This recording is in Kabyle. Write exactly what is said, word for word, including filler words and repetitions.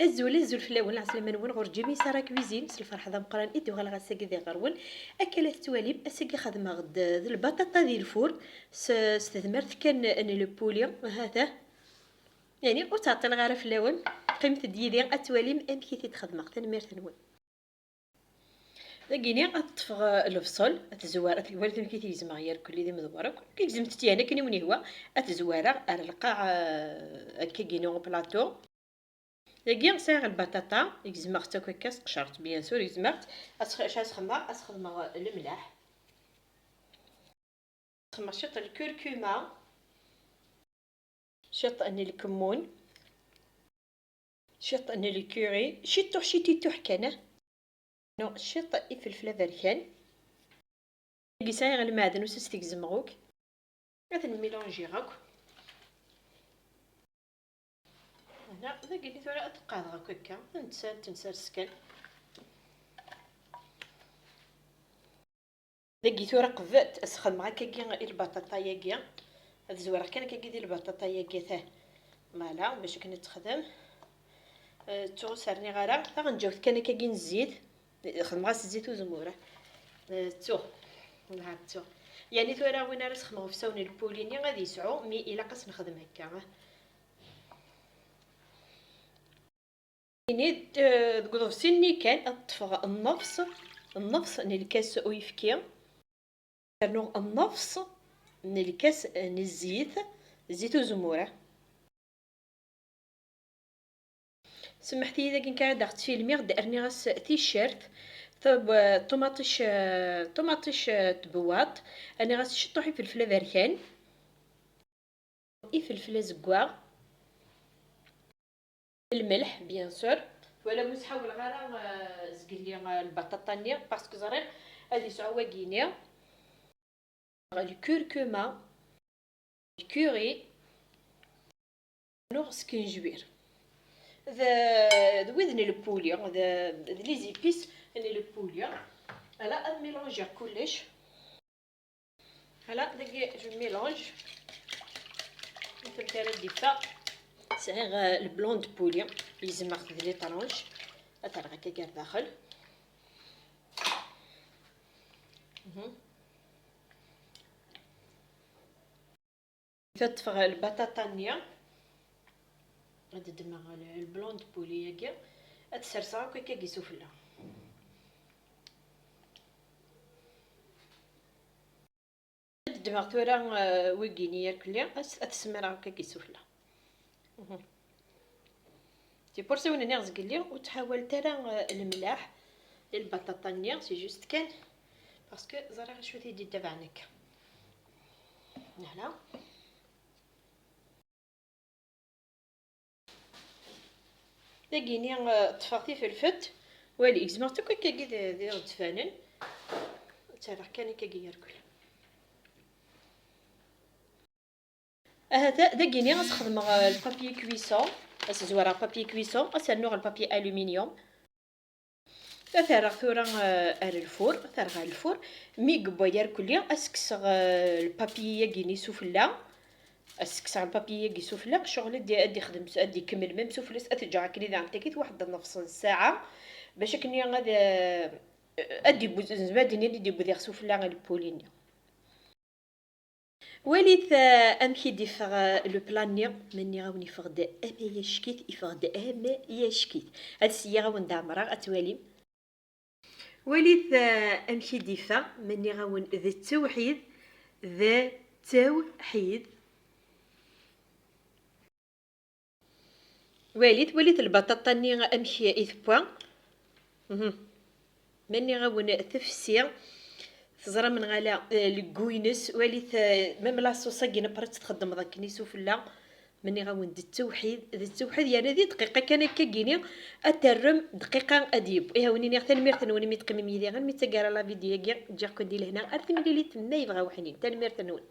Azul, azul fell-awen, lɛeslama-nwen ɣur Jimmy Sara Cuisine, s lferḥ d ameqqran i d-uɣaleɣ ass-agi di ɣer-wen. Akka la tettwalim, ass-agi xedmeɣ-d d lbaṭaṭa di lfur s, s tedmert kan n lpuli, ha-t-a. Yani, ur ttɛeṭṭileɣ ara fell-awen, qqimet-d yid-i ad twalim amek i t-id-xedmeɣ. Tanemmirt-nwen. Dagini ad ṭṭfeɣ, eh, lebṣel, ad tezwar, ad twaliḍ amek i t-gezmeɣ yerkelli d imedwar akk. Gezmeɣ-t yan akken i wen-yehwa, ad t-zwareɣ ar lqaɛ, eh, akka gini au plateau. Dagi sɛiɣ lbaṭaṭa, gezmeɣ-tt akk akka, sqecreɣ-tt bien sûr, gezmeɣ-tt, ad s-, ad s-xedmeɣ, ad s-xedmeɣ lemlaḥ. Xedmeɣ ciṭ n lkurkuma, ciṭ n lkemmun, ciṭ n lkuri, ciṭuḥ, citituḥ kan, ah. No, ciṭ ifelfel aberkan. Dagi sɛiɣ lmeɛden usus tegzem ɣuk. Ad ten-mélangiɣ akk. Hna, dagi tura ad qeɛdeɣ akk akka. Ad nsa-, ad ten-sers kan. Dagi tura qbel ad sxedmeɣ akkagi i lbaṭaṭa-yagi. Ad zwareɣ kan akkagi di lbaṭaṭa-yagi, ta. Voilà, bac akken ad texdem. Eh, ttuɣ ur s-rniɣ ara. Taɣenǧawt kan akkagi n zzit. Xedmeɣ-as zzit uzemmur, ah. Eh, ttuɣ. Nɛad ttuɣ. Yani tura win ara sxedmeɣ ufsawen n lpuli-nni ad yesɛu, mi ilaq ad s-nexdem akka, ah. Ini, eh, deg uḍebsi-nni kan ad ṭṭfeɣ nnefṣ, nnefṣ n lkas uyefki, rnu nnefṣ n lkas n zzit, zzit uzemmur, ah. Semḥet-iyi dagi kan ad aɣ-ttfilmiɣ, d-, rniɣ-as ticcert, tab-, ṭumaṭic, eh, ṭumaṭic, eh, tbewwaṭ, rniɣ-as ciṭuḥ ifelfel aberkan. Ifelfel azeggaɣ, lmelḥ, bien sûr. Wala ur sḥawleɣ ara, euh, zgelli, euh, lbaṭaṭa-nni, parce que ẓriɣ ad yesɛu wagini. Lkurkuma, lkuri, nuɣ skenjbir. D, d wid n lpuli, d, d les épices n lpuli. Ala, ad mélangiɣ kullec. Voilà, dagi je mélange. Nefhem ara d-iffeɣ. Sɛiɣ, euh, le blanc de poulet, gezmeɣ-t d les tranches. Ad t-rreɣ akka gar daxel. Mhm. Ad ṭṭfeɣ lbaṭaṭa-nni. Ad ddmeɣ le, le blanc de poulet-agi. Ad t-serseɣ akk akkagi sufella. Ad ddmeɣ tura, euh, wigini yerkelli, ad s-, ad t-smireɣ akka deg isufella. Mhm. Tiwwurt-iw-nni zgelli ur ttḥawalet ara, euh, lemlaḥ i lbaṭaṭa-nni, c'est juste kan, parce que ẓriɣ acu i d-ittabaɛen akka. Voilà. Dagini, eh, ṭṭfeɣ tifelfelt. Wali, gezmeɣ-tt akk akkagi d, d iɣezzfanen. Ad tt-rreɣ kan akkagi yerkel. Ahat dagini ad s-xedmeɣ, eh, le papier cuisson. Ad s-zwareɣ papier cuisson, ad s-rnuɣ le papier aluminium. Ad t-rreɣ tura, eh, ar lfur, ad t-rreɣ ar lfur. Mi yewwa yerkelli, ad s-kkseɣ, eh, lpapiye-agi-nni sufella. Ad s-kkseɣ lpapiye-agi sufella, ccɣel ad d-, ad d-ixdem, ad d-ikemmel même sufella-s, ad t-ǧǧeɣ akken i daɣen takit waḥed nnefṣ n ssaɛa, bac akken ad, eh, ad d-iwwet, nezmer ad d-nini ad d-iwwet sufella lpuli-nni. Walit, eh, amek i d-iffeɣ, eh, le plat-nni. Ma nniɣ-awen iffeɣ-d ama yack-it, iffeɣ-d ama yack-it. Ad siyyaɣ-awen-d ɛemreɣ, ad twalim. Walit, eh, amek i d-iffeɣ. Ma nniɣ-awen d ttewḥid, d ttewḥid. Walit, walit lbaṭaṭa-nni amek i tewwa. Mhm. Ma nniɣ-awen tefsi, teẓram neɣ ala, eh, le goût-ines, walit, eh, même la sauce-agi n après txeddmeḍ akken isufella. Ma nniɣ-awen d ttewḥid, d ttewḥid, yerna di dqiqa kan akkagini ad terrem dqiqa ad yeww. Ihi, wen-iniɣ tanemmirt-nwen imi teqqimem yid-i armi d taggara la vidéo-agi, ǧǧiɣ-ken di lehna ar timlilit ma yebɣa weḥnin. Tanemmirt-nwen.